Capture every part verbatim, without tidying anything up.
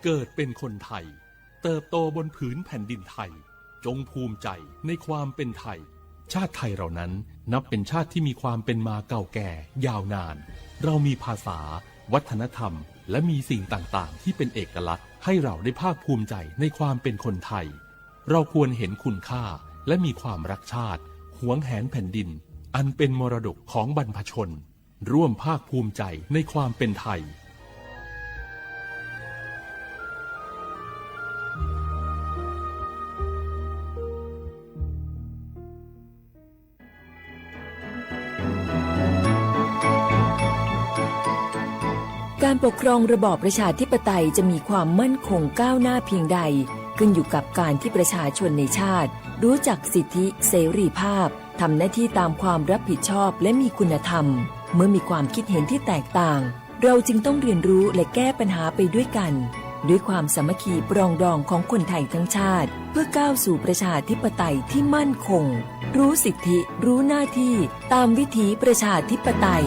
เกิดเป็นคนไทย เติบโตบนผืนแผ่นดินไทย จงภูมิใจในความเป็นไทย ชาติไทยเรานั้นนับเป็นชาติที่มีความเป็นมาเก่าแก่ยาวนาน เรามีภาษา วัฒนธรรม และมีสิ่งต่างๆ ที่เป็นเอกลักษณ์ ให้เราได้ภาคภูมิใจในความเป็นคนไทย เราควรเห็นคุณค่า และมีความรักชาติ หวงแหนแผ่นดิน อันเป็นมรดกของบรรพชน ร่วมภาคภูมิใจในความเป็นไทย การปกครองระบอบประชาธิปไตยจะมีความมั่นคงก้าวหน้าเพียงใด ขึ้นอยู่กับการที่ประชาชนในชาติ รู้จักสิทธิเสรีภาพ ทำหน้าที่ตามความรับผิดชอบและมีคุณธรรม เมื่อมีความคิดเห็นที่แตกต่าง เราจึงต้องเรียนรู้และแก้ปัญหาไปด้วยกัน ด้วยความสามัคคีปรองดองของคนไทยทั้งชาติ เพื่อก้าวสู่ประชาธิปไตยที่มั่นคง รู้สิทธิ รู้หน้าที่ ตามวิถีประชาธิปไตย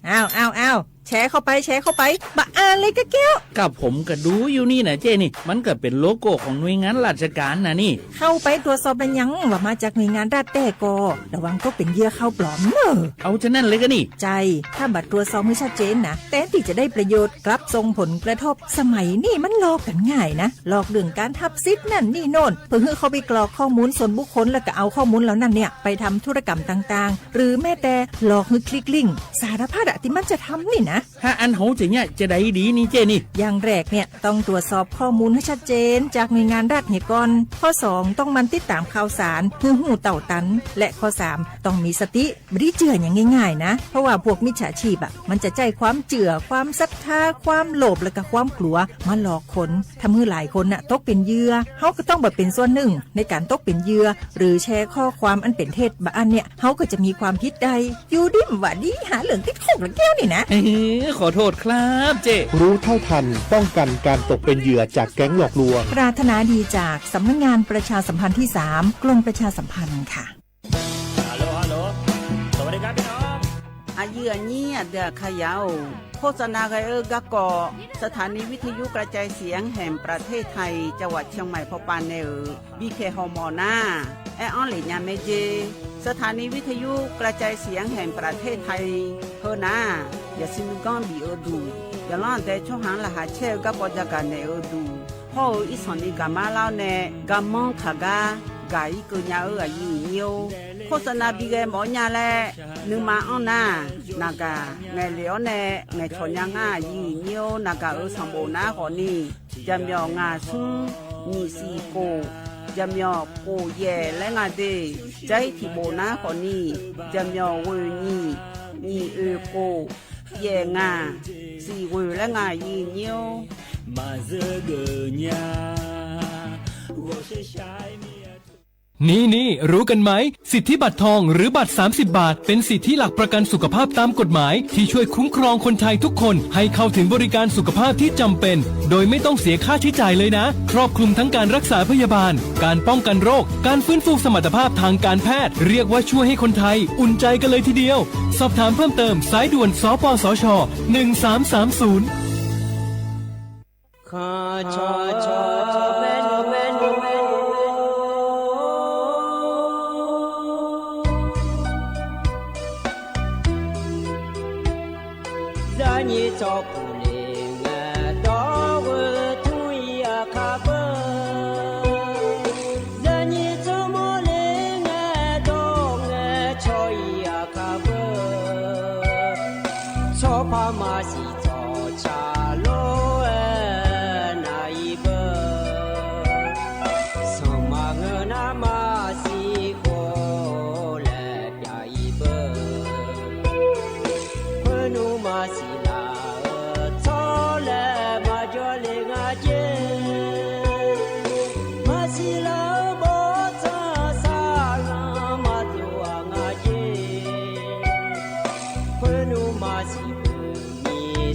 อ้าว อ้าว อ้าว แชร์เข้าไป แชร์เข้าไป บะอ่านเลยกะแก้ว กับผมก็ดูอยู่นี่นะเจ้นี่ มันก็เป็นโลโก้ของหน่วยงานราชการนะนี่ เข้าไปตรวจสอบแล้วยัง ว่ามาจากหน่วยงานรัฐแต๊กอ ระวังตกเป็นเหยื่อข่าวปลอมเนอะ เอาเช่นนั้นเลยก็นี่ ใช่ ถ้าบ่ตรวจสอบให้ชัดเจนนะ แทนที่จะได้ประโยชน์ กลับส่งผลกระทบ สมัยนี้มันหลอกกันง่ายนะ หลอกเรื่องการหับสิทธิ์นั่นนี่โน่น เพื่อให้เข้าไปกรอกข้อมูลส่วนบุคคล แล้วก็เอาข้อมูลเหล่านั้นเนี่ย ไปทำธุรกรรมต่างๆ หรือแม้แต่หลอกให้คลิกลิงก์ สารพัดอะที่มันจะทำนี่นะ ถ้าอันโหจะเนี่ยจะได้ดีนี่เจ้นี่ อย่างแรกเนี่ย ต้องตรวจสอบข้อมูลให้ชัดเจนจากหน่วยงานรัฐเนี่ยก่อน ข้อสอง ต้องหมั่นติดตามข่าวสาร ให้ฮู้เต้าตัน และข้อสาม ต้องมีสติ บ่ได้เจื่ออย่างง่ายๆนะ เพราะว่าพวกมิจฉาชีพอะ มันจะใช้ความเจื่อ ความศรัทธา ความโลภ และก็ความกลัว มาหลอกคน ทำให้หลายคนน่ะตกเป็นเหยื่อ เฮาก็ต้องบ่เป็นส่วนหนึ่งในการตกเป็นเหยื่อ หรือแชร์ข้อความอันเป็นเท็จบางอันเนี่ย เฮาก็จะมีความผิดได้ อยู่ดีบ่าดี หาเรื่องติดคุกละแก้วนี่นะ เอ้ย ขอโทษครับเจ้ รู้เท่าทัน ป้องกันการตกเป็นเหยื่อจากแก๊งหลอกลวง ปรารถนาดีจากสำนักงานประชาสัมพันธ์ที่สาม กรมประชาสัมพันธ์ค่ะ ฮัลโหล ฮัลโหล สวัสดีครับพี่น้อง Aqyuif aqnyir aqdui aqkar yaf-or, โฆษณา ghae-eu garkawv สถานีวิทยุกระจายเสียงแห่งประเทศไทย จังหวัดเชียงใหม่ พป nae-euq bipyaeq hawmawf nar, aer-anr lef nya mae jer. สถานีวิทยุกระจายเสียงแห่งประเทศไทย heu nar, yaqsiq nuiganr bif-eu duq, yaqlanr aqdae tsawrhaq-anr laqkhaq caer-eu garkawv jagaq naeq-eu duq, hawr-eu irsanq ni gaqmar lar-awr nae garmanr kaq gar gaq-ir keuv nya-eu aqyuif aqnyir-or, โฆษณา bi ghae mawf-awr nya laer nuima anr nar, naqgaq ngaeqlef-awr nae ngaeqcawq nya ngar aqyuif aqnyir-or, naqgaq-euq sanqbof nar khawfni, jaqmyawf ngaq smr nyiq siq khof, jaqmyawf khof yaeq laer nga de. Jar-ir tiqbof nar khawfni, jaqmyawf ghoeq nyiq, nyiq oeq khof, yaeq ngaq, siq ghoeq laer nga aqyuif aqnyir-or. Maqzeur geuf nya, ghawqshaq shaq-aer mir-a. นี่ๆ รู้กันไหม สิทธิบัตรทองหรือบัตร สามสิบบาท เป็นสิทธิหลักประกันสุขภาพตามกฎหมาย ที่ช่วยคุ้มครองคนไทยทุกคนให้เข้าถึงบริการสุขภาพที่จำเป็น โดยไม่ต้องเสียค่าใช้จ่ายเลยนะ ครอบคลุมทั้งการรักษาพยาบาล การป้องกันโรค การฟื้นฟูสมรรถภาพทางการแพทย์ เรียกว่าช่วยให้คนไทยอุ่นใจกันเลยทีเดียว สอบถามเพิ่มเติม สายด่วน สปสช หนึ่งสามสามศูนย์ Khanqcawq cawq maernmr maernmr, zaqnyiq tsawrkuq le ngae dawr ghoe tmr-ir aqkar beu, zaqnyiq tsawrmawr le ngae dawr ngae cawq-ir aqkar beu, tsawrpar maqsiq tsawqtsaq lof-aer nav-ir beu, sanqma ngeur nar maqsiq khof laer pyav-ir beu, khoernmr maqsiq laf-eu tsawrlaeq maqjawr le nga jer, maqsiq laf-eu bawrtsanq saqlanq maqdov-aq nga jer, khoernmr maqsiq khoeq nyiq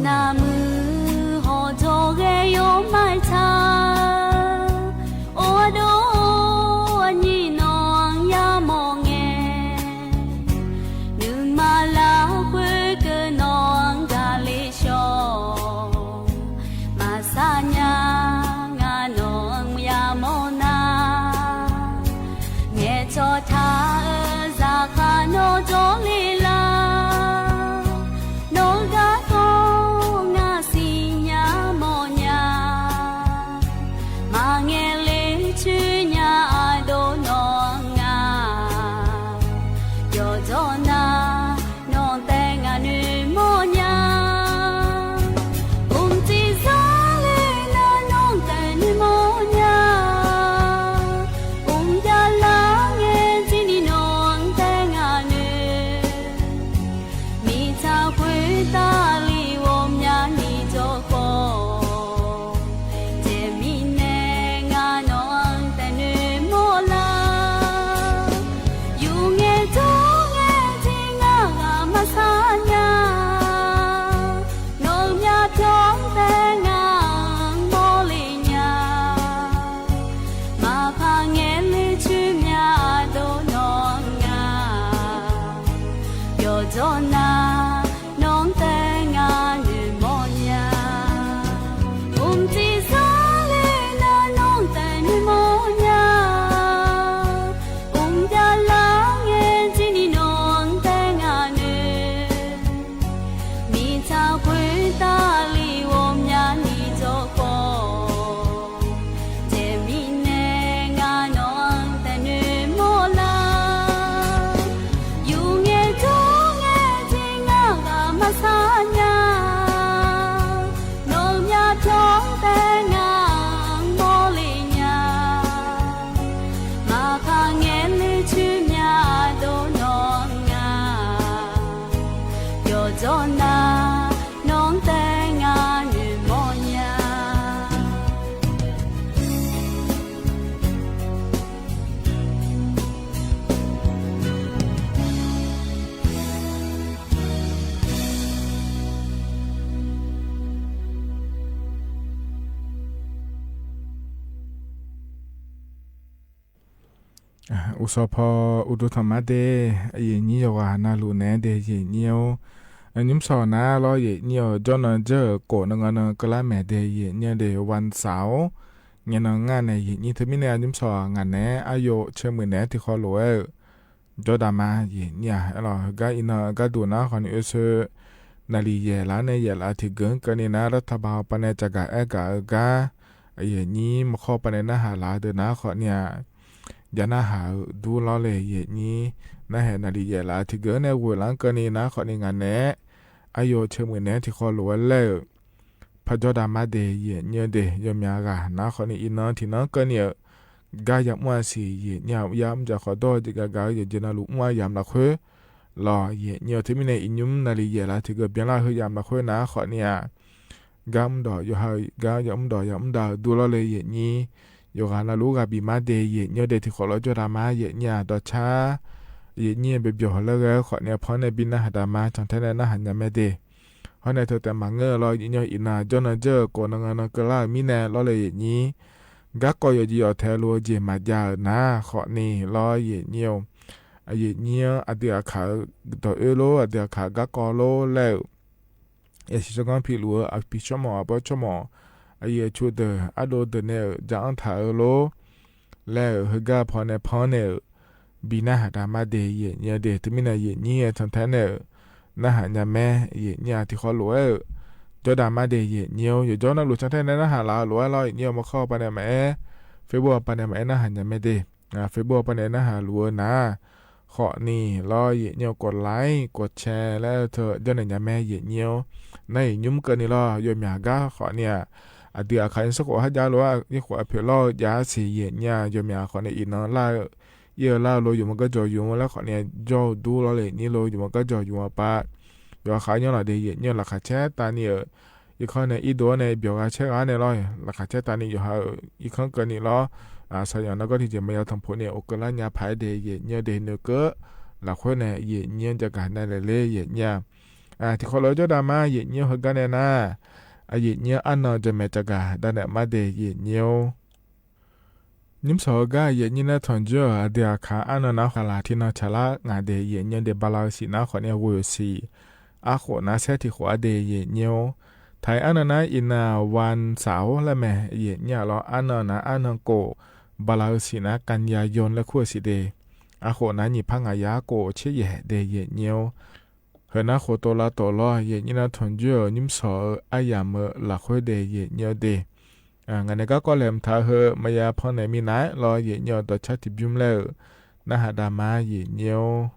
Naqmuiq hawqjawq ghae yawmaf-aer taq, ardov aqnyir nawq-anr yamawr ngae, nuima lafkhoer keuv nawq-anr gaq le shawr. Maqsar nya, ngar nawq-anr yamawr nar, ngaeqcawq taq-eu zaqkhav nawr jawrle lar. Nawq-eu garkawv ngar siqnya mawrnya, maqngaeq le coer nya ardov nawq-anr ngar, yawqjawr nar nawq taef ngaq noeqmawr nya. Mqciv zar le nar nawq taef noeqmawr nya. Mqjav lar ngae jir ni nawq taef ngaq noeq, miqtsaq khoertav li ghawqmyani jawrkhawf, jeq mirnae ngar nawq-anr taef noeqmawr lar. Yurngae dawrngae jir ngar ghaq maqsar nya, nawq-euq myavpyawr taef ngar-anr mawrle nya. Maqpar ngaeq le coer mya ardov nawq-anr ngar, yawqjawr nar nawq-anr taef ngaq noeqmawr nya. Mqciv zar le nar nawq taef noeqmawr nya. Mqjav lar ngae jir ni nawq-anr taef ngaq noeq, miqtsaq khoertav li ghawqmyani jawrkhawf, jeq mirnae ngar nawq-anr taef noeqmawr lar. Yurngae dawrngae jir ngar ghaq maqsar nya, nawq-euq myavpyawr taef ngar-anr mawrle nya. Maqpar ngaeq le coer mya ardov nawq-anr ngar, yawqjawr nar nawq-anr taef ngaq noeqmawr nya. Uqshawq paw uqduq tanqma de, aqyuif aqnyir yawqghaq navluf naeq-aer de, aqyuif aqnyir-or, nymr shawq nar lawr, aqyuif aqnyir-euq jawrnan dzeur-euq khof nan nga nan keuvlar maeq de, aqyuif aqnyir de, วันเสาร์ ngaenan ngar nae, aqyuif aqnyir teumirnae nymr shawq ngaq naeq-aer aryo ceumuiq naeq-aer tiqkhawv lof-aer-euq jawrdaq ma, aqyuif aqnyir-aq. Aerlawq, heugar iqnan gharduq nar khawf ni oerseu naqliq yaeqlaf nae yaeqlaf tiqgeuf-anr keuvni nar, รัฐบาล pawnae caqgaq aergaq-eu gar, aqyuif aqnyir maqkhawr pawnae narhaq laf-eu deuq nar khawf ni-aq, jav narhaq-eu dur lawr le, aqyuif aqnyir narhaq naqliq yaeqlaf tiqgeuf-anr nae ghoeqlaf-anr keuvni nar khawf ni ngaq naeq-aer aryo ceumuiq naeq-aer tiqkhawv lof-aer laer-euq par jawrdaq ma de, aqyuif aqnyir de, yawmyaq ghaq nar khawf ni iqnan tiqnan-anr keuvni-euq gar yamr-a siq, aqyuif aqnyir-aq, uryar mrjaq khawf dawr-eu jeq gaq gaq-eu yawqjeq navluf mr-a yamq lafkhoer lawq, aqyuif aqnyir-eu teumirnae iqnymr naqliq yaeqlaf tiqgeuf byanlar heu yamq lafkhoer nar khawf ni-aq, gar mrdawq yawqha-eu gar yamr dawq yamr dav-eu dur lawr le, aqyuif aqnyir yawqghaq navluf-ur ghaq bif ma de, aqyuif aqnyir de, tiqkhawf lof-aer jawrdaq ma, aqyuif aqnyir-aq dawqcar, aqyuif aqnyir-eu byaqbyawq laer ghae-eu khawf ni-aq, panr nae bi narhaq daq ma, cantaer nae narhaq nya mae de. Hawr nae teu taef maqngeur-eu lawr, aqyuif aqnyir-eu iqnan jawrnan dzeur-euq khof nan nga nan keuvlar-euq mirnae lawr le, aqyuif aqnyir garkawv yawqjeq yawqtae lof-eu jeq maqjav-euq nar khawf ni lawr, aqyuif aqnyir-or, aqyuif aqnyir-anr aqdui aqkaq-eu dawq oer lor, aqdui aqkaq garkawv lor laer-euq yasiq tsawrganr piluf-eu aqpiq tsawrmawf aqbawr tsawrmawf, aqyuif aqtsu deuq ardov deuq nae-euq ja-anr taq-eu lor laer-euq heugar pawnae panr nae-euq bi narhaq daq ma de, aqyuif aqnyir-eu de, teumirnae aqyuif aqnyir-aer cantaer nae-euq narhaq nya mae, aqyuif aqnyir-aq tiqkhawf lof-aer-euq jawrdaq ma de, aqyuif aqnyir-or, yawqjawr navluf cantaer nae narhaq laf-eu lof-aer lawr, aqyuif aqnyir-eu maqkhawr pawnae maqaer, Facebook pawnae maqaer narhaq nya mae de. Facebook pawnae narhaq luf-eu nar khawf ni lawr, aqyuif aqnyir-eu กดไลค์ กดแชร์ laer-eu teu jawrnaeq nya mae, aqyuif aqnyir-or, nar-iq nymr keuvni lawr, yawmyaq gar khawf ni-aq, aqdui aqkaq nymr sarkhof har jav lof-aer irkhof arpoeq lawr-eu jav-a siq, aqyuif aqnyir-aq, yawmyaq khawf ni iqnan lar-eu ir-eu lar-eu lo yawqma garjawq yawq-anr laer khawf ni-aq jawr-eu dur lawr le, aqnyir lo yawqma garjawq yawq-anr pav yawqha khav nyanr laf de, aqyuif aqnyir-eu laqkhaq caer tavni-euq irkanr nae irdov-awr nae byawq gha caer ghaq-awr nae lawr, laqkhaq caer tavni yawqha-euq irkanr keuvni lawr, saqyanq nargawr tiqjeq maqya tanqpuq ni of keuvlar nya paq-aer de, aqyuif aqnyir-eu de, noeqkeuv lafkhoer nae aqyuif aqnyir-anr jagaq nae laeq ler, aqyuif aqnyir-aq, Tiqkawv lof-aer jawrdav ma, yaeqnyir-awr heugar nae nar, aqyaeqnyir-anr arnan jamaeq caqgaq davnaeq ma de yaeqnyir-or. Nymrshawq-eu gar yaeqnyir nar tanqjoer-euq aqdui aqkaq arnan nar khaqlaq tiqnan tsaqlar ngaq de yaeqnyir de, bala-eu siq nar khawf nae ghoe-euq siq. Arkhof nar saer tiqkhof-ar de yaeqnyir-or. Taq-iq arnan nar iqnan วันเสาร์-ar laer mae yaeqnyir-aq lawr, arnan nar arnan kof, bala-eu siq nar กันยายน laer kur-eu siq de. Arkhof nar nyiq par ngaq yar kof tser yaeq de yaeqnyir-or. Heu nar khof tov lavtof lawr, yaeqnyir nar tanqjoer-euq nymrshawq-eu aryamq-eu lafkhoer de yaeqnyir-eu de. Ngaq nae garkawv laeqhmq taq-eu heu maqya pannaeq minav-aer lawr, yaeqnyir-eu dawqcar tiqbymr laer-euq narhaq dav ma yaeqnyir-or.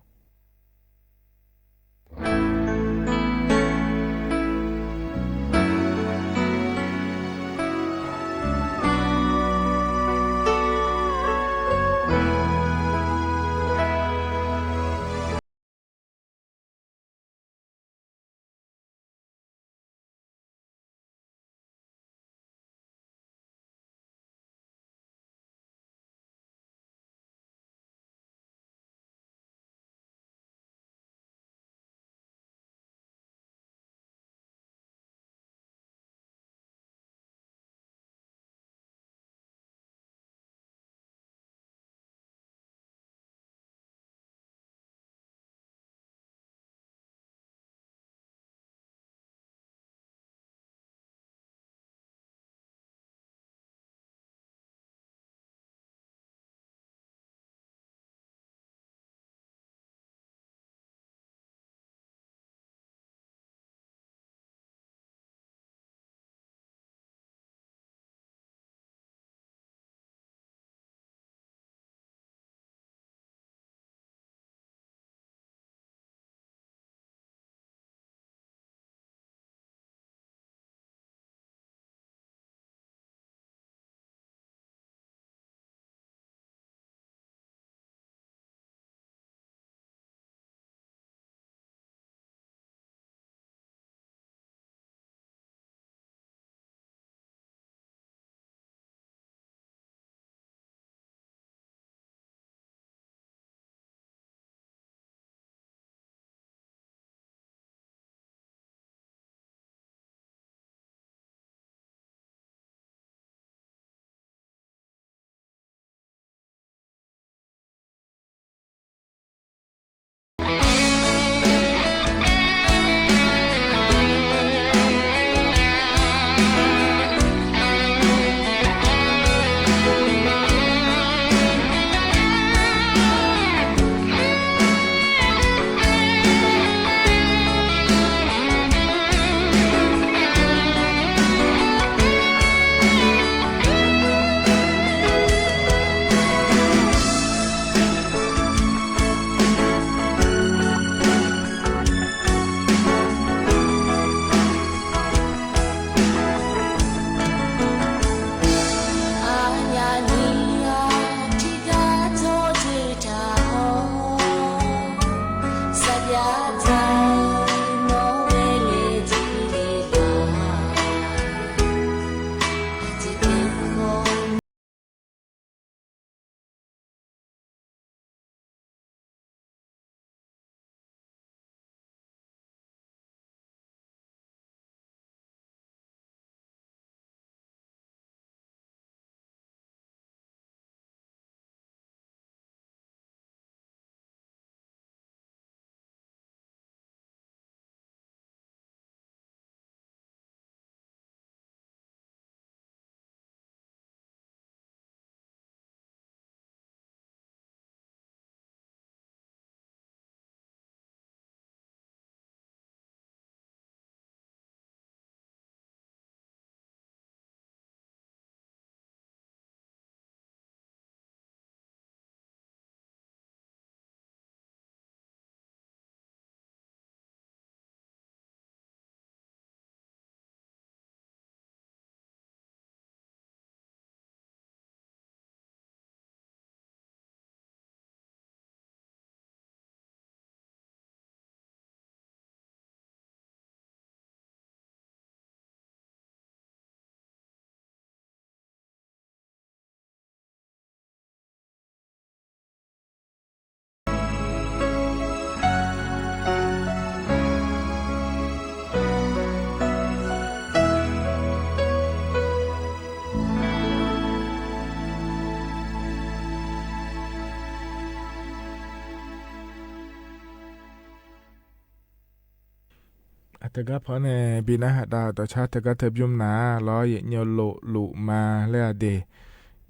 Teugar panr nae bi narhaq dav-euq dawqcar teugar teubymr nar lawr, yaeqnyir-eu lofluf ma laer-a de.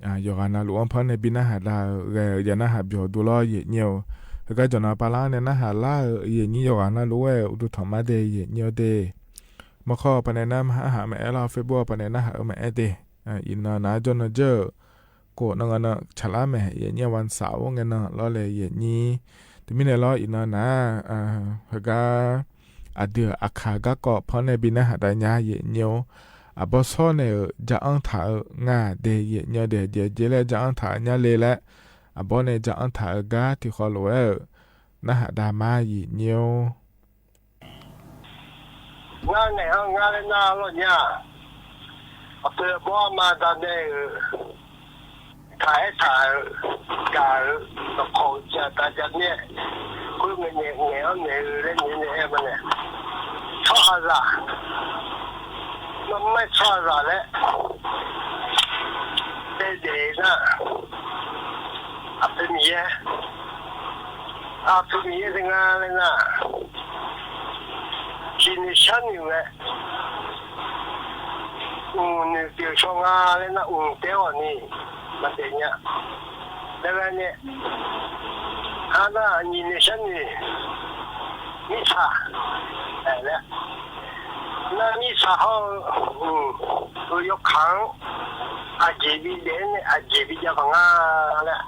Yawqghaq navluf-anr panr nae bi narhaq dav-euq ghae-euq ya narhaq byawq du lawr, yaeqnyir-eu. Heugar jawqnan pavlar-anr nae narhaq lar-euq yaeqnyir yawqghaq navluf-aer uqduq tanq mar de, yaeqnyir-eu de. Mawrkawr pavnae narhaq maqaer lar, Facebook pavnae narhaq-eu maqaer de. Iqnan nar jawrnan jeur-euq khof nan nga nan tsaqlar mae, yaeqnyir-a วันเสาร์ ngae nan lawr le yaeqnyir. Teumirnae lawr iqnan nar, heugar aqdui-euq aqkaq garkawv panr nae bi narhaq dav nya yaeqnyir-or. Aqbawr shawr naeq-euq ja-anr taq-eu nga de, yaeqnyir de, jeq jeq laer ja-anr taq nya le laer, aqbawr nae ja-anr taq-eu gar tiqkhawv lof-aer-euq narhaq dav mar yaeqnyir-or. Ngar naeq-anr ngar laer nar lawr nya-aq, aqpoeq aqbawr arma danae-euq taq-aer taq-euq gaq-euq dawqkawq-eu ja da ja mir-aer, khoerngae nae ngaeq-anr naeq-eu laer naeq-aer nae aer ma nae, tsawrhaqzaq, maqmaer tsawrhaqzaq laer taev daef nar, aqpoeq Miqyaer, aqpoeq Miqyaer de nga laer nar, tiqnoeq sharnoeq ngae, mq noeq pyeuf shaw nga laer nar, mq taev-awq ni maqdaef nya. Laer ghae nae, arnar nyiq noeq sharnoeq mirtsaq laer, nar mirtsaq hawr-eu mq-euq yawkaq-anr aqjeq bidaef-aer nae aqjeq bijav paq nga laer,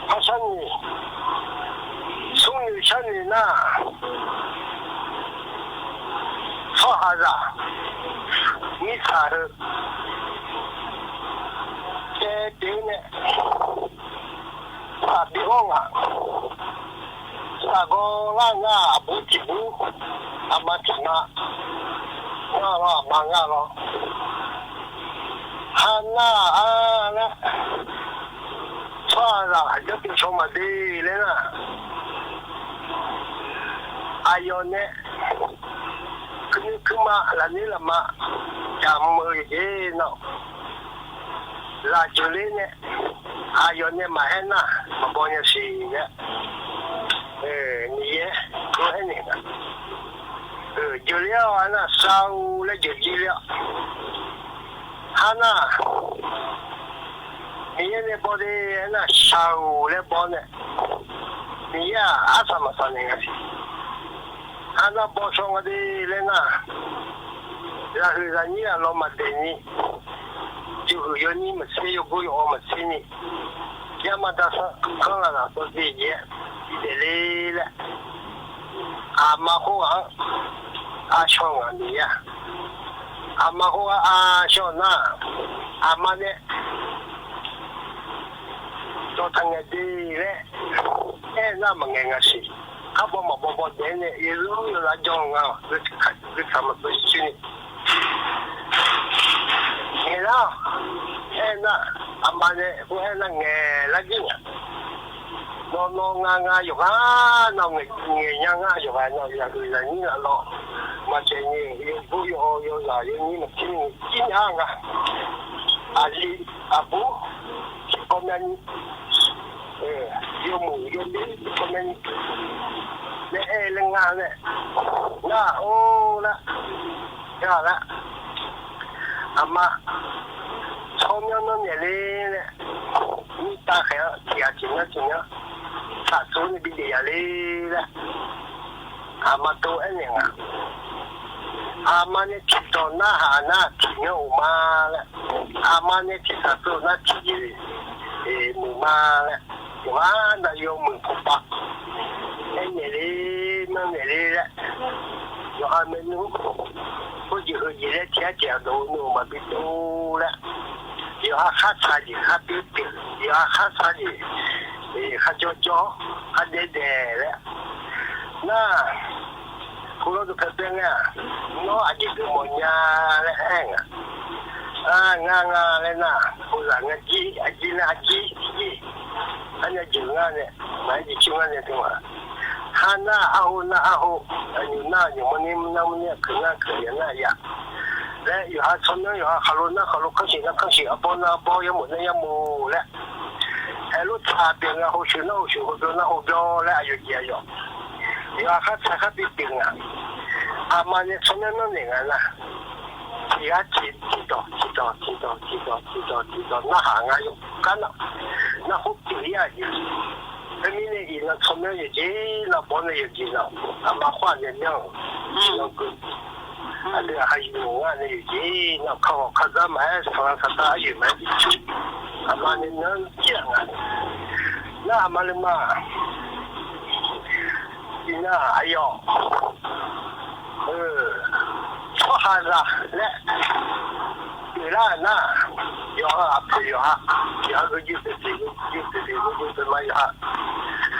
par sharnoeq, smrnoeq sharnoeq nar, tsawrhaqzaq mirtsaq heu taev pyeuf-eu nae, saqbi ghawr ngaq, saqgawr lar ngar aqbur tiqbur, aqma tiqma, ngar lawr aqma ngar lawr, ha nar-a laer, tsawrhaqzaq aqjanr pyeuf shaw maqde laer nar, aqyawf nae kuirnuir kuirma lafnuir lafma jaqmr-eu jeq-aer nawr, zaq jeuqler nae aqyawf nae maqaer nar maqbaw nya siq laer, Miqyaer aer naeq nga. Jeuqler-awr aernar shar-eu laer jeuq jir ler-awr, ha nar, Miqyaer nae baw de aernar shaq-euq laer baw nae, Miqyaer-aq arsaq maqsaq naeq nga siq. Arnar baw shaw nga de laer nar, zaqhuiq zaqnyir aqlawq maqdaef ni, yawhuiq yawnyir maqtser, yawgor yawawv maqtser ni, yarma darsanr kanr laf laf dawv de jeq-aer bidaef le laer, aqma khoerghaq-anr arshawr ngaq Miqyaer-aq, aqma khoerghaq arshawr nar, aqma nae dawqtaq ngaeq de laer aer nar maqngaeq nga siq. Khar baw maqbaw baw daef-aer nae Yeqsur yawzaq janr nga-awq, guiqtaq maqbeu coer ni ngaeq lar-awq. Aernar, aqma nae khoer aernar ngaeq lar jir ngaq. Nawr nawr nga nga yawqghaq nawq ngaeq nya ngar, yawqghaq nawq zaqhuiq zaqnyir laf lawr maqtsaev ni, yawgor yawawv yawzaq yawnyir maqtser ni jir nya nga. Aqli aqbur tiqkawv myavni, yawmuiq yawbir tiqkawv myavni laer aer laer nga nae, nar or lar, gar lar, aqma tsawrmyanr nanr naeq ler laer, mirtav khaeq-anr tiq ghaq tiq myanr tiq myanr taqtsov nae bi daef ya ler laer, aqma tov aernaeq nga. Aqma nae tiqdawq narhaq nar tiqmyanr uq ma laer, aqma nae tiqtaq tsov nar tiqjeq muiq ma laer, yawqghaq nav yawmuiq pawqpav aernaeq ler myanrnaeq ler laer, yawqha maernmr khoerjeq heujeq laer tiq ghaq tiq ghaq dawq-eu nmr maqbi dov laer, yawqha khartaq jeq kharpyeuf pyeuf, yawqha khartaq jeq kharjawr jawr, khardaef daef laer, nar, kuv lawr dawqpae pae ngae-aq, nawr aqjeq geufmawf nya laer aer nga. Ngar nga laer nar, uvzaq nga jir, aqjir nar aqjir tiqjeq, arnya jeq ngar nae, maqaer jeq coer ngar nae teu-aq, har nar arhu nar arhu, aqnymq nar aqnymq, mawrni nar mawrni, aqkuiq nar aqkuiq, yaq nar yaq laer, yawqha tsawrmyanr yawqha khaqlo nar khaqlo, kanrsiq nar kanrsiq, arbawr nar arbawr, yarmof nar yarmof laer, aerlof taq pyeuf nga, hoshuiq nar hoshuiq, hobyaw nar hobyaw laer, aqyawf jeq aqyawf, yawqha khartaq kharpyeuf pyeuf nga. Aqma nae tsawrmyanr nanrnaeq nga nar, tiq ghaq tiqdawq tiqdawq tiqdawq tiqdawq tiqdawq tiqdawq narhaq nga yawkar nar, narhaq pyeuf-ir-aq jeq. Khoermirnae iqnan tsawrmyanr yawqjeq nar bawr nae yawqjeq nar, aqma khoer-aq nae myanr-euq iqnan geu. Aqdui-aq ha yuf ngar nae yawqjeq nar, kar ghawq kar dzar maqaer sanqlanr saqdar aryoeq maqaer bi cu. Aqma nae myanr jir-aq nga. Nar aqma nae ma. Iqnan aqyawf tsawrhaqzaq laer pyeuflar-euq nar, yawqha aqpoeq yawqha, yawqha geujeq poeqpoeq geujeq poeqpoeq geujeq poeqma yawqha,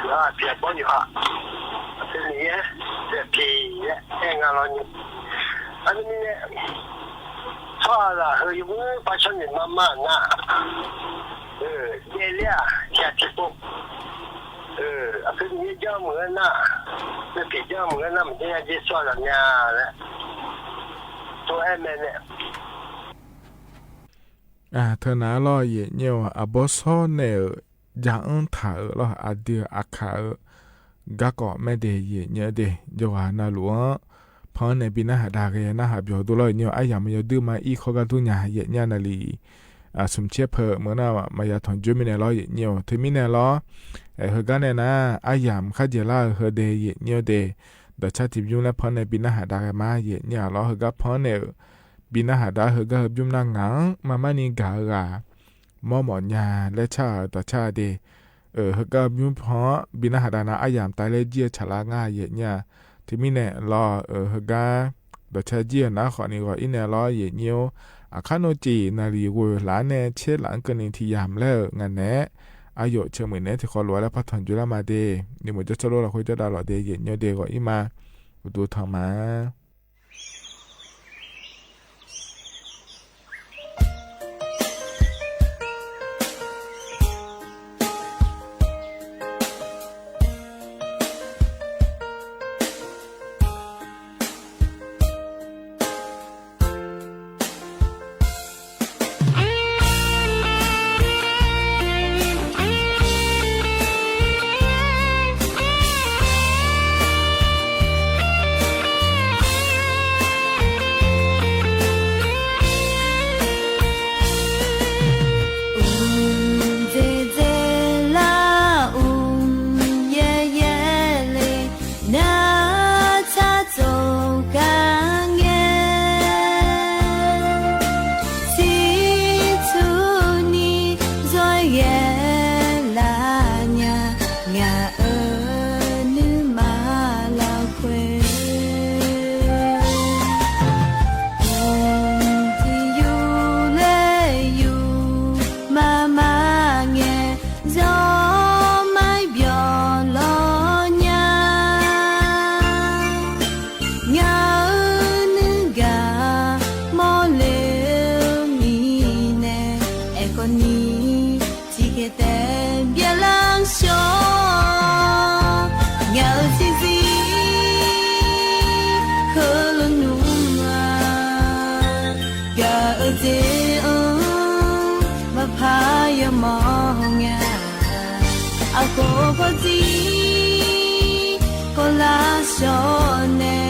yawqha aqpiq aqbawr yawqha, aqpoeq Miqyaer taef pyeuf laer aer nga lawr ni. Aqdui mirnae tsawrhaqzaq heu yawmuir par shawr naeq mar mar-euq nar, jaevler-aq tiq ghaq tiqpov, aqpoeq Miqyaer janr meuq-aer nar, taef pyeuf janr meuq-aer nar, maqjanr ya jer tsawrhaqzaq mya laer tov-aer mae nae. Teunav-aer lawr, yaeqnyaer-awq, aqbawr shawr naeq-euq jaq-anr taq-euq lawr, aqdui-euq aqkaq-euq garkawv maer de, yaeqnyaer de, yawqghaq navluf-anr pan-anr nae bi narhaq dav ghae narhaq byawq dur lawr, yaeqnyaer-awq, aryamq yawduir ma ir khawr gar dur nya, yaeqnyaer navlif smq caer peu meuq nar maqya tanqjoer mirnae lawr, yaeqnyaer-awq. Teumirnae lawr, heugar nae nar, aryamq kharjeq lar-eu heu de, yaeqnyaer de, dawqcar tiqbymr laer pan-anr nae bi narhaq dav ghae ma, yaeqnyaer-aq lawr, heugar pan-anr nae-euq bi narhaq dav heugar heu bymr nar ngaq-anr marmarni gaq-eu ghaq mawrmawf nya laer car-euq dawqcar de. Heugar heu bymr pan-anr bi narhaq dav nar aryamq tavler jir-eu tsaqlar ngar, yaeqnyaer-a. Teumirnae lawr, heugar dawqcar jir-eu nar khawfni ghawq-ir nae lawr, yaeqnyaer-or, aqkar nawr ciq naqliq ghoeq laf-anr nae tser laf-anr keuvni tiq yamq laer-euq ngaq naeq-aer, aqyawf caeq muiq naeq-aer tiqkhawf lof-aer laer par tanqjoer lar ma de. Nuinoeq jawrcawr lor lafkhoer jawrdavlawq de, yaeqnyaer de, ghawq-ir ma. Uqduq tanq ma. Uvdzeq dzeq lar uvyaer yaer le, nar tsar tsov gar ngae, ciqcurni zawr ghae laf nya, ngaq-euq nuima lafkhoer. Mqtiq yur laer yur mama ngae, zawrmar byawq lawr nya. Ngaq-euq nuigaq mawrle-eu mirnae, aerkhawfni tiqkhaeq taef byalar shawr. Ngaq-euq tiqzir heulof nmr-a, gaq-eu jeq-anr maqpar yawmawr nga. Aqkhof kawv jir kawvlar shawr nae,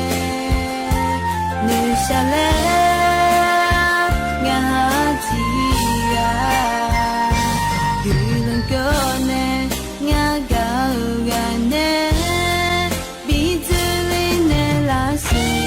noeqshaq laer ngaq-anr tiq ghaq guiqlanq keuv nae, ngar gaq-eu ghaq nae bi dzoerle naeqlaf siq.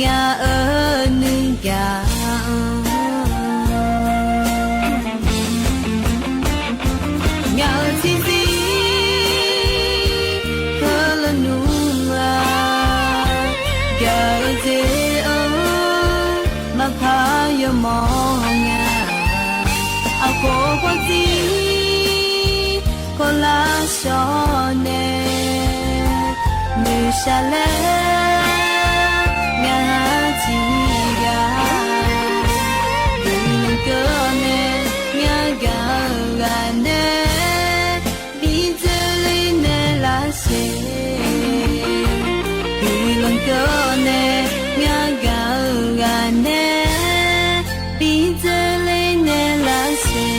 Ngaq-euq nuigaq-anr, ngaq-euq tiqzir heulof nmr-aq, gaq-eu jeq-anr maqpar yawmawr nga. Aqkhof khawf tiq khawf lar shawr nae, noeqshaq laer ngaq-anr tiqghaq guiqlanq keuv-awr nae, ngaq gaq-eu ghaq nae bi dzoerle naeq lar sher. Guiqlanq keuv-awr nae, ngaq gaq-eu ghaq nae bi dzoerle naeq lar sher.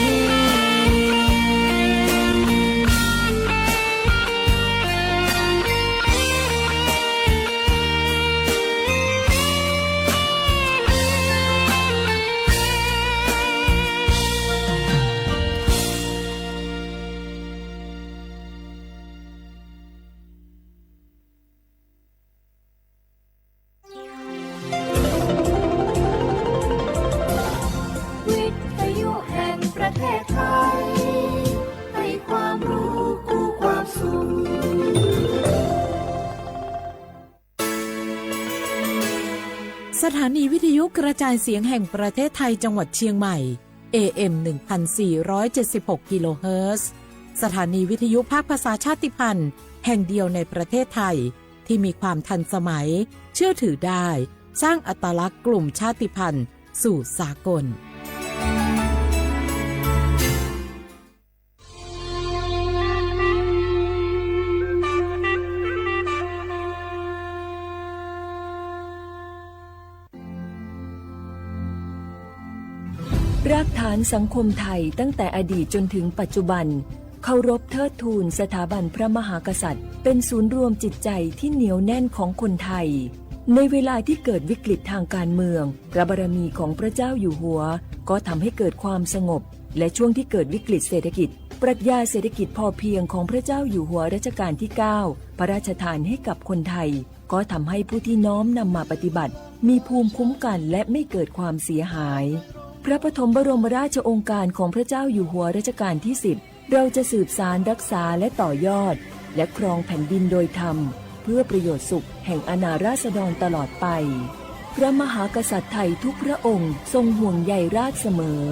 สถานีวิทยุกระจายเสียงแห่งประเทศไทยจังหวัดเชียงใหม่ เอเอ็ม หนึ่งพันสี่ร้อยเจ็ดสิบหก กิโลเฮิรตซ์ สถานีวิทยุภาคภาษาชาติพันธุ์แห่งเดียวในประเทศไทย ที่มีความทันสมัย เชื่อถือได้ สร้างอัตลักษณ์กลุ่มชาติพันธุ์สู่สากล รากฐานสังคมไทยตั้งแต่อดีตจนถึงปัจจุบัน เคารพเทิดทูนสถาบันพระมหากษัตริย์ เป็นศูนย์รวมจิตใจที่เหนียวแน่นของคนไทย ในเวลาที่เกิดวิกฤตทางการเมือง พระบารมีของพระเจ้าอยู่หัว ก็ทำให้เกิดความสงบ และช่วงที่เกิดวิกฤตเศรษฐกิจ ปรัชญาเศรษฐกิจพอเพียงของพระเจ้าอยู่หัวรัชกาลที่เก้า พระราชทานให้กับคนไทย ก็ทำให้ผู้ที่น้อมนำมาปฏิบัติ มีภูมิคุ้มกันและไม่เกิดความเสียหาย พระปฐมบรมราชโองการของพระเจ้าอยู่หัวรัชกาลที่สิบ เราจะสืบสานรักษาและต่อยอด และครองแผ่นดินโดยธรรม เพื่อประโยชน์สุขแห่งอาณาราษฎรตลอดไป พระมหากษัตริย์ไทยทุกพระองค์ทรงห่วงใยราษฎร์เสมอ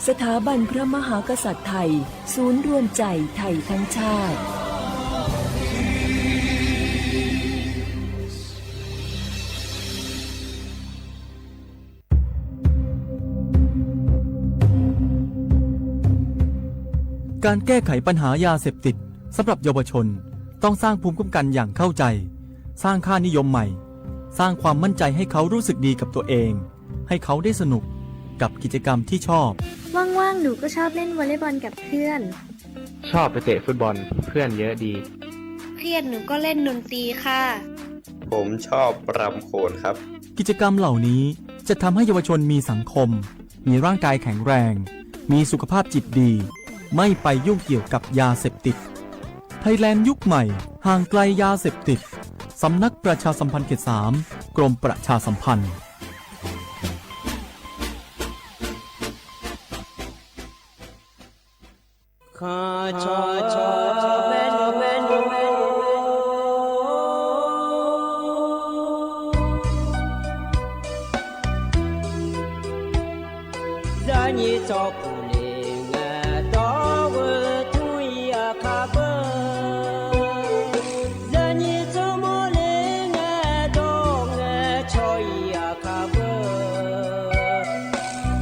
สถาบันพระมหากษัตริย์ไทย ศูนย์รวมใจไทยทั้งชาติ การแก้ไขปัญหายาเสพติดสำหรับเยาวชน ต้องสร้างภูมิคุ้มกันอย่างเข้าใจ สร้างค่านิยมใหม่ สร้างความมั่นใจให้เขารู้สึกดีกับตัวเอง ให้เขาได้สนุกกับกิจกรรมที่ชอบ ว่างๆ หนูก็ชอบเล่นวอลเลย์บอลกับเพื่อน ชอบไปเตะฟุตบอล เพื่อนเยอะดี เครียดหนูก็เล่นดนตรีค่ะ ผมชอบรำโขนครับ กิจกรรมเหล่านี้จะทำให้เยาวชนมีสังคม มีร่างกายแข็งแรง มีสุขภาพจิตดี ไม่ไปยุ่งเกี่ยวกับยาเสพติด ไทยแลนด์ยุคใหม่ ห่างไกลยาเสพติด สำนักประชาสัมพันธ์เขตสาม กรมประชาสัมพันธ์ Zaqnyiq tsawrkhof le ngae dawr-eu tmr-ir aqkar beu. Zaqnyiq tsawrmawr le ngae dawr ngae cawq-ir aqkar beu.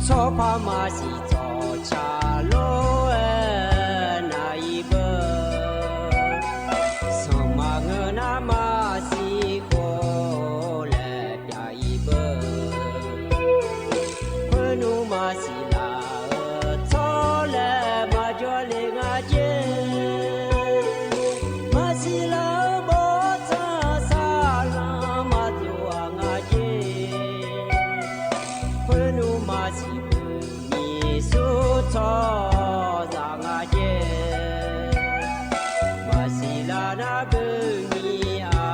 Tsawrpar maqsiq tsawqtsaq lof-aer nav-ir beu. Sanqpaq ngeur nar maqsiq khof laer pyav-ir beu. Khoernmr maqsiq laf-eu tsawrlaer maqjawr le nga jer. Maqsiq laf-eu bawrtsanq saqlanq maqdov-aq nga jer. Khoernmr maqsiq beu nyiq smr tsawrhaqzaq nga jer. Maqsiq laf nar beu nyiq-a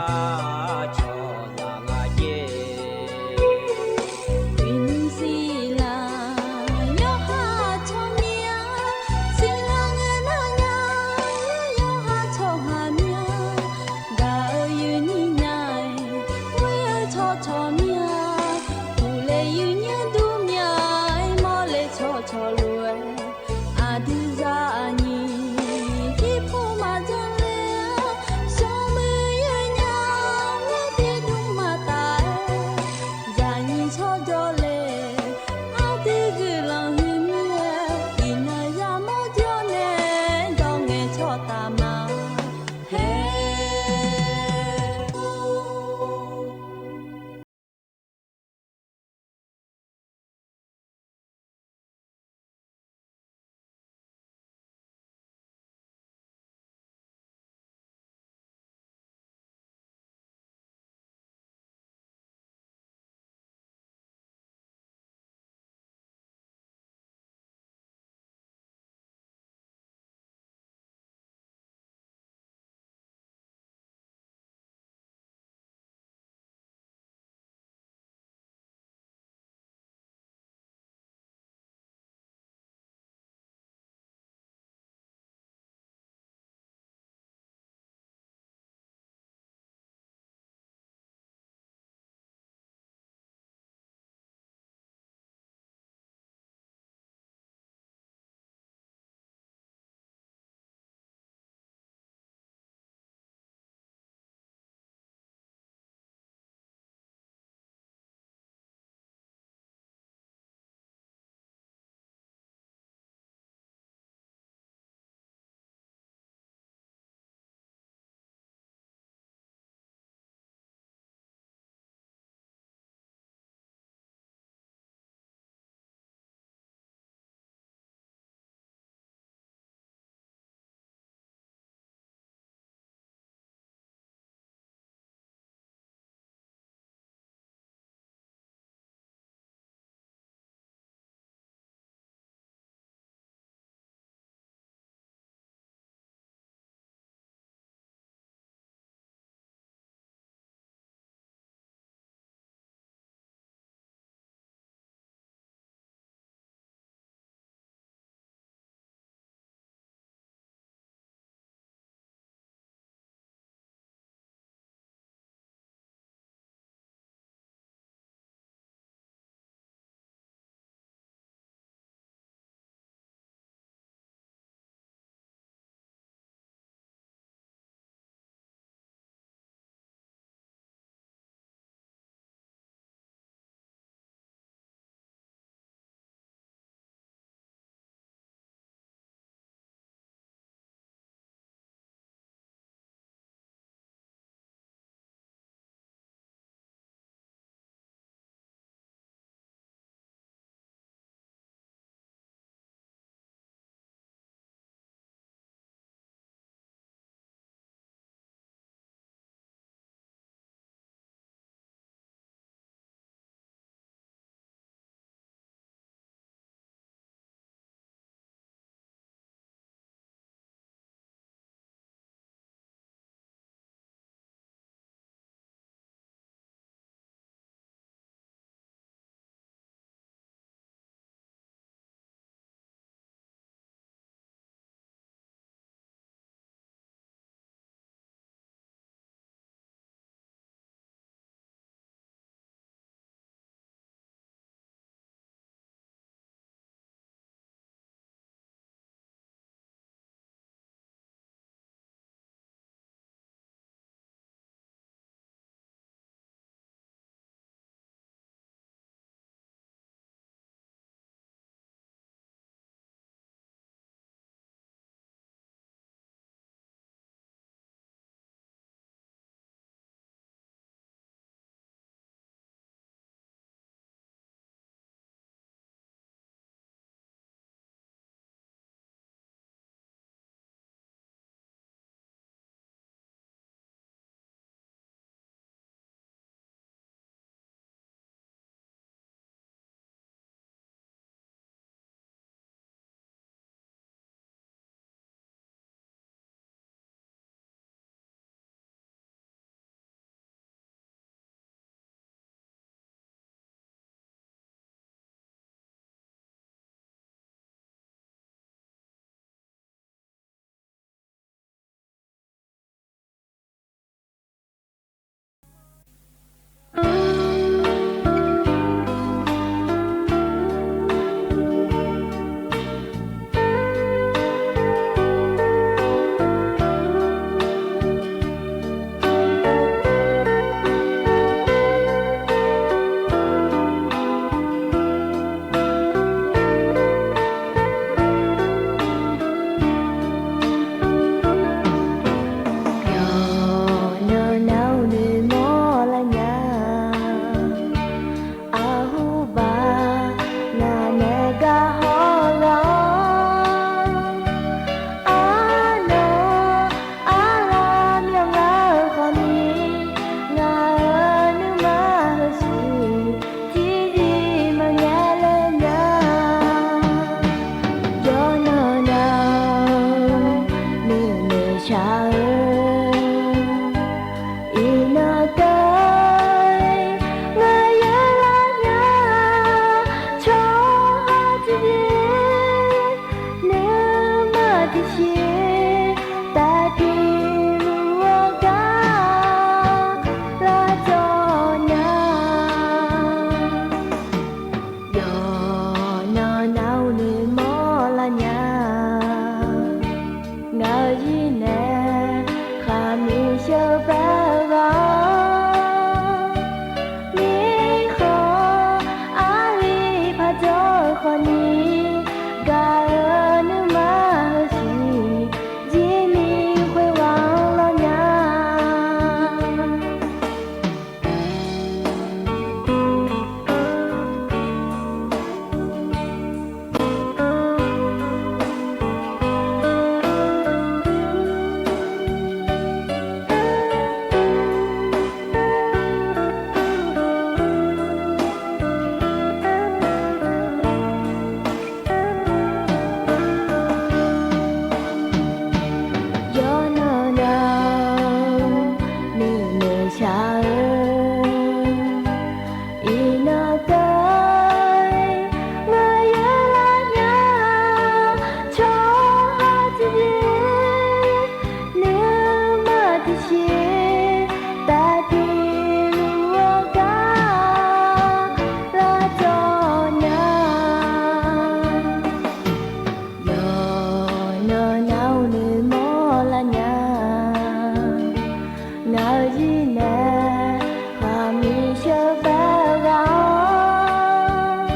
nae, ghaq miqsheu bae-eu ghaq-awr,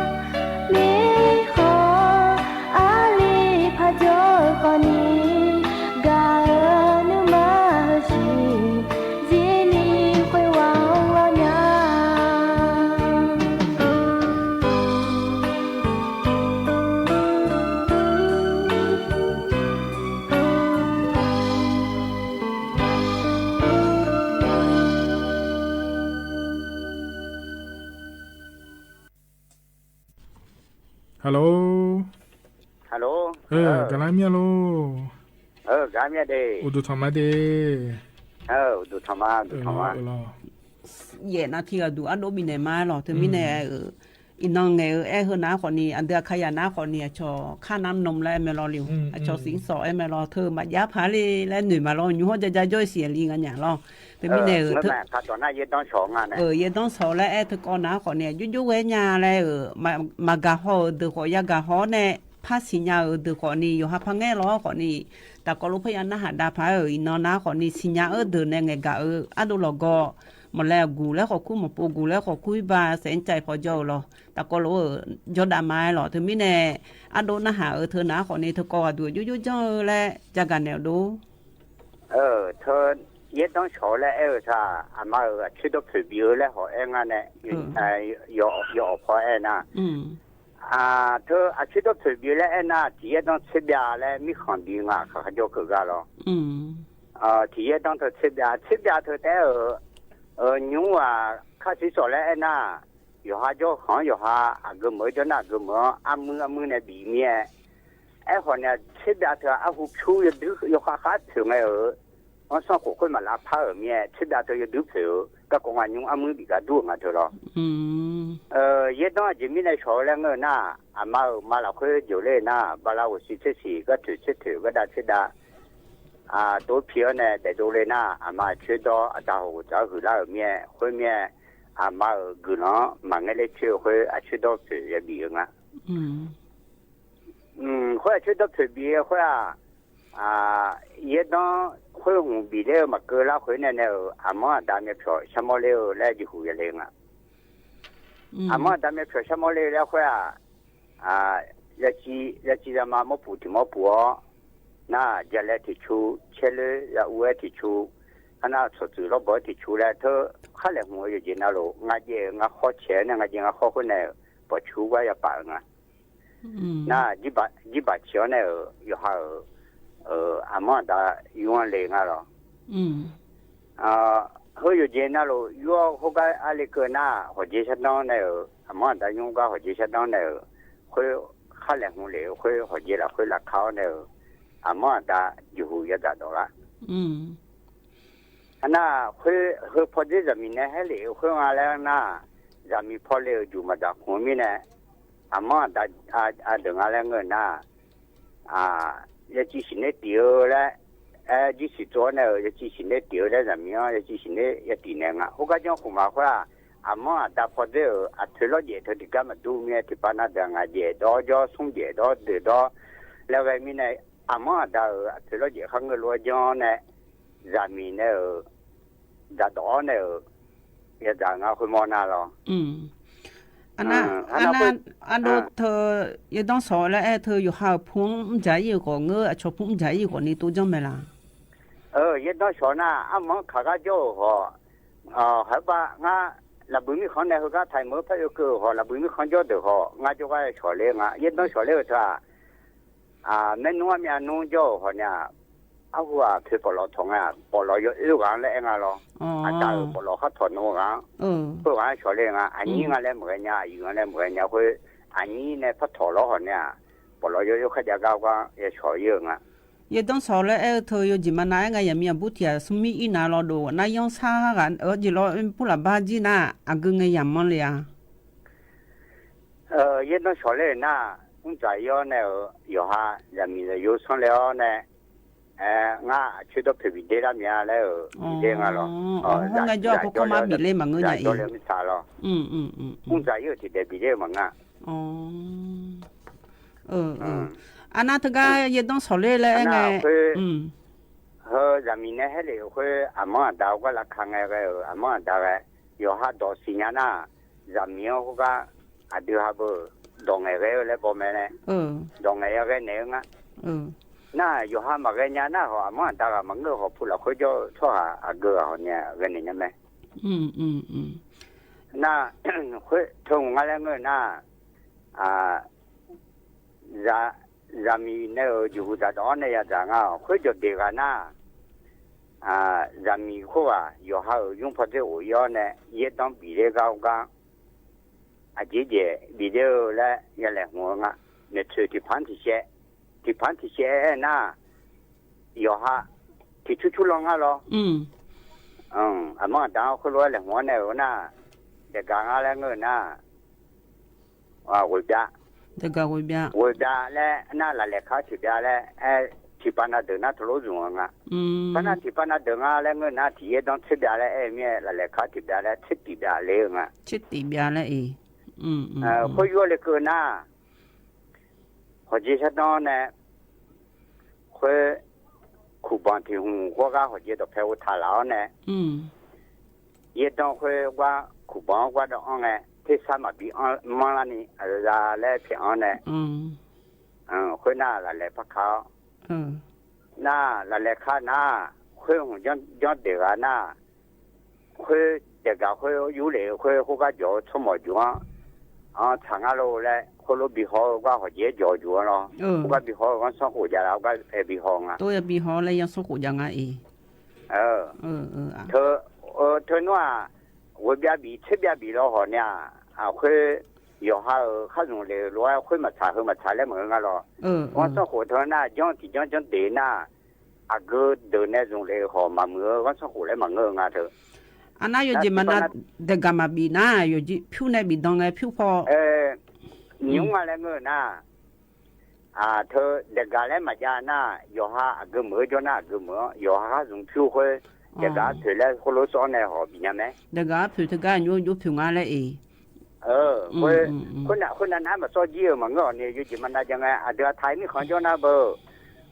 mirkhanq aqli paq jawr-eu khawfni, gaq-eu nuima heusiq zirni khoerghaq-anr lawrnya. Hello. Hello. Gaqlar mir-a lor. Uqduq tanq ma de. Yaef nav tiq ghaq duq ardov bifnaeq ma-aer lawq. Teumirnae-euq, iqnan ngaeq-eu aer heu nav-aer khawfni, aqdui aqkaqyaq nav-aer khawfni, aqcawq kar nav nmr laer aer mae lawr le-or, aqcawq siq-anr sawf aer mae lawr, teu maqjav paq-aer le laer noeq ma lawr, nymr hawr ja ja jawr-eu siq aqli nga nya lawr. Teumirnae-euq, yaerdanr shawq laer aer teukawv nav-aer khawfni, aqjox jox ghae nya laer-euq, maqgaq haw-euq deuq khawf yagaq haw-awr nae, par siqnya-euq deuq khawfni, yawqha par ngaer lawr-awr khawfni, tafkawv lof parya narhaq dav paq-aer-euq iqnan nav-aer khawfni siqnya-eu deuq nae ngaeqgaq-eu ardov lawqgaw, maqlae aqguq laer khawf kur, maqpov guq laer khawf kur-ir ba saef-anr cav paw jawr-eu lawr. Tafkawv lof-euq jawrdav ma-aer lawq. Teumirnae ardov narhaq-euq teu nav-aer khawfni teukawv ghaq duq aqjox jox janr-eu laer jagaq naeq-awq dov. Teu yaerdanr shawq laer aer-eu teu-aq, aqma-euq aqcoer dawrpoeq bif-eu laer hawq aer nga nae, yawawq paw aer nar, teu aqcoer dawrpoeq bif-eu laer aer nar, tiq yaerdanr tserbyav laer mirkhanq bi nga kaq kharjawr keuq gar lawr. Tiq yaerdanr teu tserbyav, tserbyav teu taef-aer-euq, nymr-aq kar siq sawf laer aer nar, yawqha jawrkhanq-anr yawqha aqgeu meuq-eu jawr nar aqgeu meuq-anr armuir armuir nae bif mir-aer, aerkhawf nae tserbyav teu-aq arhu pyur yawdui yawkhav khar poeq ngae-euq, anrsanrkhof khoer maqlar par-euq mir-aer tserbyav teu yawdui poeq-eu garkawv nga nymr armuir bif gar dur-euq nga teu lawr. Yaerdanr aqjeq mirnae shawq-eu laer ngeur-eu nar, aqma-euq ma lafkhoer jeuq ler nar, bala ghof siq tser siq gar toeq tser toeq gar dav tser dav dov pi-awr nae daefdov le nar, aqma aqcoer dawr aqda hawq ghof dzaq-anr huiqlar-euq mir-aer, khoermir-aer aqma-euq guiqlanq-anr maqngaer ler coer-eu khoer aqcoer dawrpoeq yabif-eu nga. Khoer aqcoer dawrpoeq bif-eu khoer-aq, yaerdanr khoer hmq bif ler-eu maqkeuv lar khoer nae nae-euq aqmanr aqda myavpyawq sharmawr ler-eu laer jeqhuq yale nga. Aqmanr aqda myavpyawq sharmawr ler-eu laer khoer-aq, yaciv yaciv zama mawrpuq tiq mawrpuq-awr, nar jalae tiq cu, caerloer ya uv-aer tiq cu, arnar tsawqtsuif lawrbawq-aer tiq cu laer teu, khar laeqhmq-eu yawqjeq navluf ngaq jaev-euq ngaq khawr caeq-aer nae ngaq jaev ngaq khawr khoer nae-euq bawqcu gar yapaf-euq nga. Nar jirbaq ciq-awr nae-euq yawqha-euq aqmanr aqda yur-anr le nga lawr. Heu yawqjeq navluf yur-awr khoergar arle keuv nar hawqjeq shardanr nae-euq aqmanr aqda nymr gar hawqjeq shardanr nae-euq, khoer khar laeqhmq lef-eu khoer hawqjeq lafkhoer lafka-awr nae-euq aqmanr aqda jeqhuq yadzaq dawq lar. Arnar khoer heu pawdzer zaqmiq nae haer lef-eu khoer nga laer nar, zaqmiq paw le-euq juq maqdzaq khmq-eu mirnae, aqmanr aqda aqdeuq nga laer ngeur nar, yaciv siqner tif-eu laer, aer jir siq tsov-awr nae-euq yaciv siqner tif-eu laer zaqmiq-anr yaciv siqner yatif naeq nga. Khoergar janr khmq ma khoer-aq, aqmanr aqda pawdzer-euq aqtoeq lawrjaef teu tiqgar maqdur mir-aer tiqpav nar deuq-aq ngaq jaef dawr jawr smr jaef dawr deuq dawr laer ghae mirnae, aqmanr aqda-euq aqtoeq lawrjaef khar ngeur lof-aer janr-awr nae, zaqmiq nae-euq dzaqdawq-awr nae-euq yadzaq nga khoermawr nar lawr. Arnar, ardov teu yaerdanr shawq laer aer teu yawqha-euq pu-anr mrdzaq ir-euq khawf ngeur aqcawq pu mrdzaq ir-euq khawf ni tov janr mae laq? Yaerdanr shawq nar armanr kaq gar jawr-euq khawf, haqbav ngar lafbuiq mirkhanq nae heugar taqmeuq-eu par oekeuv-euq khawf lafbuiq mirkhanq jawr deuq khawf ngar jawrgar shawq ler nga. Yaerdanr shawq ler-euq teu-aq, maernmr armyav nmr jawr-euq khawf ni-aq, arhu-aq poeq pawflawf tawq nga, pawflawf yawoer ghaq-anr laer aer nga lawr. Aqda-euq pawflawf khar tawq nmr ghaq-anr, khoer ghaq-anr shawq ler nga. Aqnyir nga laer maqghae nya, aqyuif nga laer maqghae nya khoer, aqnyir nae par tawq lawr khawf ni-aq, pawflawf yawoer kharjav gar gar yashawq ir-eu nga. Yaerdanr shawq laer aer-eu teu yawjeq maqnav aer nga yaqmiq aqbur tiq ghaq smrmir ir nav lawr dov nar yanr sar ghaq-awr jeq lawr purlaf bar jir nar aqgeu ngae yamq-anr le-a. Yaerdanr shawq ler-euq nar, mrdzaq ir-awr nae-euq yawqha zaqmiq zaqyo sanr le-awr nae, ngar aqcoer dawrpoeq bif der lar mya laer-euq bif der nga lawr. Hawr ngae jawr-aq kawrkawr mar bif ler maqngeur nya-ir. Mrdzaq ir-euq tiqdaeq bif der-eu maqngeur. Arnar teugar yaerdanr shawq ler laer aer ngae, khoer Heu zaqmiq nae haer lef-euq khoer aqmanr aqda-eu gar lavka ngae ghae-euq aqmanr aqda ghae, yawqha dawq siqnya nar, zaqmiq-anr khoergar aqdui ha beu dawq ngaeq ghae-eu laer baw mae laer, dawq ngaeq ya ghae naeq-eu nga. Nar yawqha maqghae nya nar hawq, aqmanr aqda ghaq maqngeur-eu hawq, pu lafkhoer jawr-eu tsawrhaq aqgeu ghaq hawq ni ghae naeq nya mae. Nar khoer teu nga laer ngeur nar, zaqmiq nae-euq jeqhuq zaqdawq-anr nae yadzaq nga-awq. Khoer jawqdeq ghaq nar, zaqmiq khoerghaq yawqha-euq nymr paw dzer of-ir-awr nae yaerdanr bif ler gar-awr gar, aqjeq jeq bif ler-eu laer ya laeqhmq-eu nga. Maeqtsoeq tiqpaq-anr tiqshaev, tiqpaq-anr tiqshaev aer nar, yawqha tiqcur cur lanr ngar lawr. Aqmanr aqda-anr khoerlof-aer laeqhmq-anr nae-euq nar, daeqgaq ngar laer ngeur-eu nar, ghoeqbyav, ghoeqbyav laer nar, laflaeq kar-anr tiqbyav laer aer, tiqpav na deuq nar teulof zmq-eu nga. Par nar tiqpav na deuq ngar laer ngeur nar, tiq yaerdanr tserbyav laer aer-eu mir-aer, laflaeq kar-anr tiqbyav laer tsertif byav ler-eu nga. Khoer yur-awr lekeuv nar, hawqjeq shardanr nae, khoer kuqbanq tiq hmq khoergar hawqjeq dawqpae ov taq laf-awr nae, yaerdanr khoer gar kuqbanq-anr gar dawv-anr ngae, tersar maqbi manrlarni aqza laer pyaeq-anr nae, khoernar laflaeq par ka-awr, nar laflaeq ka nar, khoer hmq janr daeq ghaq nar, khoer daeqgaq khoer yur lef-eu khoer khoergar jawq-eu tsawrmawq juq-anr, anr tsaq ngar lor laer khoerlof bi haw-eu gar hawqjeq-aer jawq-eu juq-anr lawr. Khoergar bi haw-eu ghanrsanrkhof jav laf-awr gar aer bi haw nga. Tov ya bi haw laer ghanrsanrkhof jav nga-iq. Teu nmr-aq, ghoeqbyav bif tserbyav bif lawr hawq ni-aq, khoer yawqha-euq khar zmq lef-euq lof-aer khoer maqtsaq heu maqtsaq laer maqngeur nga lawr. Ghanrsanrkhof teu nar janr tiqjanr janr deq nar, aqgeu deuq nae zmq lef-euq khawf maqmuiq-eu ghanrsanrkhof laer maqngeur-eu nga teu. Arnar yawjeq maqnav daeqgaq maqbif nar, yawjeq pyur nae bif dan ngae pyur paw, nymr nga laer ngeur-eu nar, teu daeqgaq laer maqjav nar, yawqha aqgeu meuq-eu jawr nar aqgeu meuq-anr, yawqha khar zmq pyur khoer, daeqgaq arpoeq laer khoerlof sawr-awr nae hawq bif nya mae. Daeqgaq arpoeq teugar nymr nymr poeq nga laer-iq. Khoer, khoernav khoernav nar maqsawr jir-euq maqngeur-awq ni, yawjeq maqnav jav ngae, aqdui-aq taq-ir mirkhanq jawr nar beu,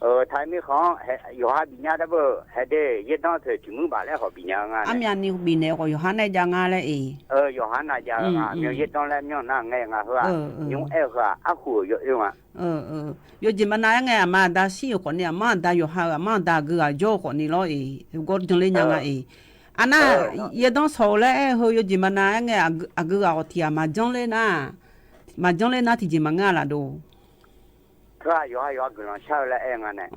taq-ir mirkhanq-anr yawqha bif nya dar beu, haeq de, yaerdanr teu tiq muir baf laer hawq bif nya-eu nga. Armyavni bifnaeq khawf yawqha nae jav nga laer-iq. Yawqha nav jav-eu nga, myan yaerdanr laer myanr nar ngae nga heu-aq, nymr aer-eu heu-aq arhu-euq yawoer nga. Yawjeq maqnav-aer ngae, aqma aqda shir-euq khawfni, aqmanr aqda yawqha-euq aqmanr aqda aqgeu ghaq jawr-eu khawfni lawr-iq, gawr janr ler nya nga-iq. Arnar, yaerdanr shawq-eu laer aer-eu heu yawjeq maqnav-aer ngae, aqgeu ghaq khawf tiq ghaq maqjanr ler nar, maqjanr ler nar tiqjeq maqngeur-a laf dov. Teu-aq yawqha yawqha guiqlanq shar-eu laer aer-eu nga nae.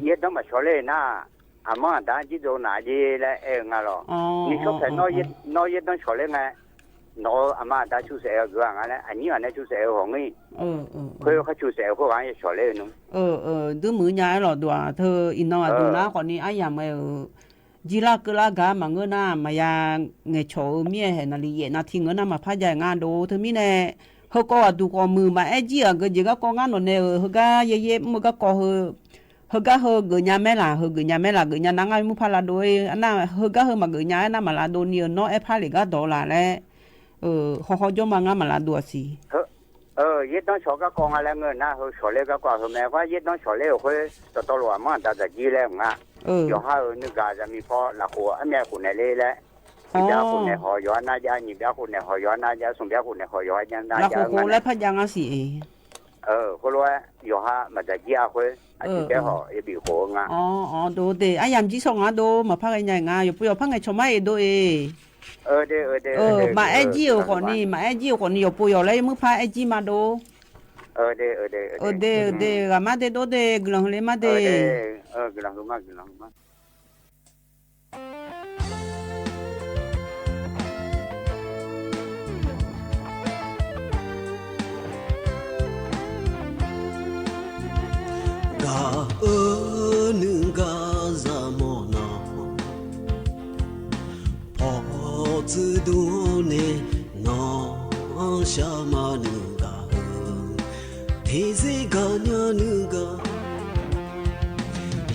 Yaerdanr maqshawq ler nar, aqmanr aqda-anr jirdov naq jir laer aer-eu nga lawq. Nishawr paeq nawr yaerdanr shawq ler ngae, nawq-euq aqma aqda cu saef-eu aqgeu ghaq nga laer, aqnyir ghaq nae cu saef-eu hawq ngir. Khoer khar cu saef-eu khoerghaq-anr yashawq ler-eu nmr. Duir muiq nya-aer lawqdov-aq, teu iqnan aqdui nar khawfni aryamq aer-euq, jirlar keuvlar gaq-ar maqngeur nar, maqya ngaeqcawq-eu mir-aer haeq naqli yaef navtiq ngeur nar maqpar jav-aer nga dov. Teumirnae, heukawv ghaqduq khawf muiq maqaer jir-euq aqgeu jeq garkawv ngar nawq nae-euq heugar yaeryaer mr-eu garkawv heu, heugar heu geufnya maer laq, heu geufnya maer laq, geufnya nar ngar mr par lavdov-ir. Arnar heugar heu maqgeuf nya-aer nar maqlavdov ni-euq nawr aer par lef gardawq laf laer, hawhaw jawr ma ngar maqlavdov-aq siq. Yaerdanr shawq garkawv nga laer ngeur nar heu shawq ler garkawv heu mae. Khoer yaerdanr shawq ler-euq khoer dawqtawvluf aqmanr aqda dzaqjir laer-euq nga. Yawqha-euq nuigaq zaqmiq paw lafkhof armyav khof naeq ler laer, tiq byav khof naeq hawq yawqha nar jav, nyiq byav khof naeq hawq yawqha nar jav, smq byav khof nae hawq yawqha nar jav-eu nga nae. Khoerlof-aer yawqha maqdzaq jir-a khoer, aqjeq taef hawq yabif khof-eu nga. Awq, dov de, aryamq jir shawq nga dov, maqpar ghaenya nga, yawqpov yawq par ngaeqcawq mar-iq dov-e. Maqaer jir-euq khawfni, maqaer jir-euq khawfni yawqpov yawq laer yawmuir par aer jir ma dov. Euq de, euq de, ghaqmar de dov de, guiqlanq huiqle mar de. Gaq-eu nuigaq zaqmawr nawq, pawqtsuif dmr nae nawq-anr shar ma nuigaq-eu, tiqzir gaqnya nuigaq,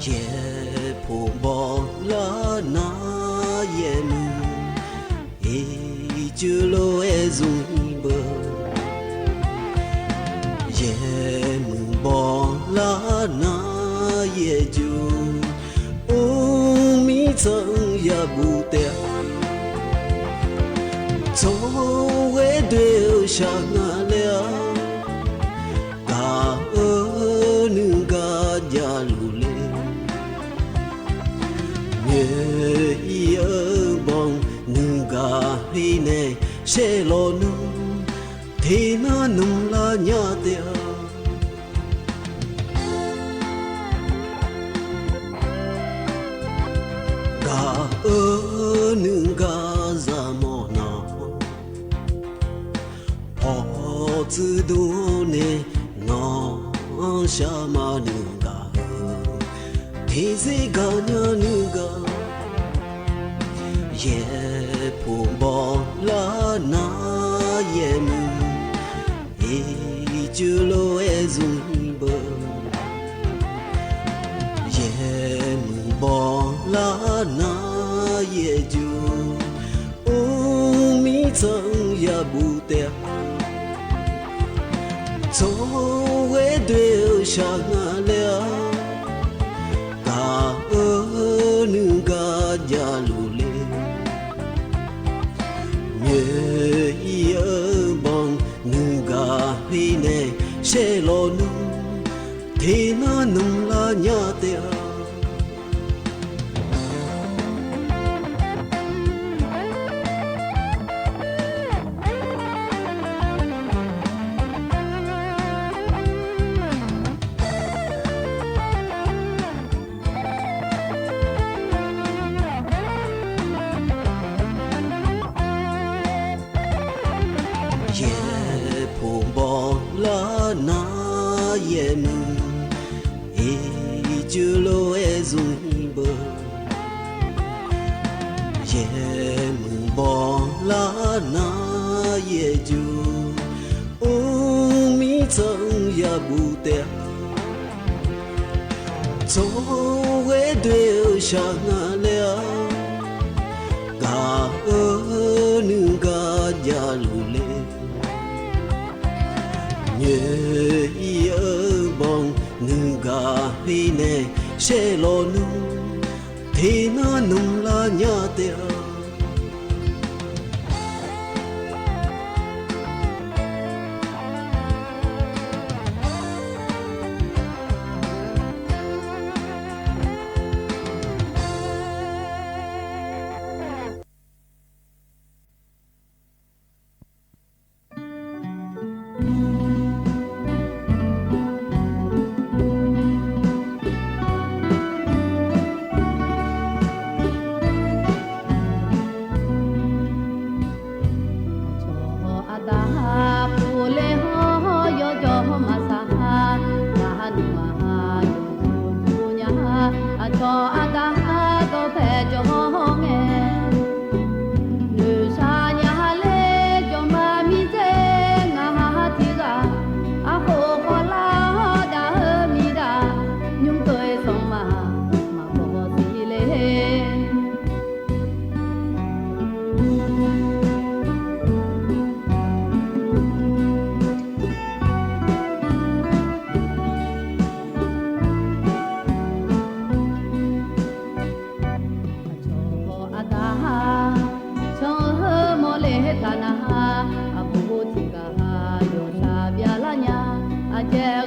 yaerpoq bawlar nar yaermuiq ircuf lof-aer zmq beu, yaermuiq bawlar nar yaerjur Tsawrghae doe-eu shaq nga laer-a, gaq-eu nuigar javluf le. Nyoeq-ir-eu banq nuigaq hir nae shaer lawnmr, teqnar nmr lar nya taef-a. Gaq-eu nuigar zaqmawf nawq, pawqtsuif dmr nae nawq-anr shaqma nuigaq-eu, tiqzir gaqnya nuigaq, yaerpoq bawlar nar yaermuiq ircuf lof-aer zmq-ir beu. Yaermuiq bawlar nar yaerjur mrmir tsanr yabuq taef-a. Tsawrghae doe-eu shaq nga laer-a, gaq-eu nuigar javluf le. Nyoeq-ir-eu banq nuigaq hir nae shaer lawnmr, teqnar nmr lar nya taef-a. Yaerpoq bawlar nar yaermuiq ircuf lof-aer zmq-ir beu. Yaermuiq bawlar nar yaerjur mrmir tsanr yabuq taef-a. Tsawrghae doe-eu shaq nga laer-a, gaq-eu nuigar javluf le. Nyoeq-ir-eu banq nuigaq hir nae shaer lawnmr, teqnar nmr lar nya taef-a. Aqcawq aqda pov ler hawr yawjawr maqsaq ha, ngar nuima yawjawr nya. Aqcawq aqda dawqpae jawr hawr ngae, noeqshaq nya ler jawrma mirdzer ngaq ha tiqghaq, arkhof khawvlar hawr dav-eu miqdaq, nymr dov-aer sanqma maqbaw siq le. Aqcawq aqda ha, canr-eu mawrle taq nar ha, aqbu tiqghaq ha yawqshaq byalar nya, aqjeq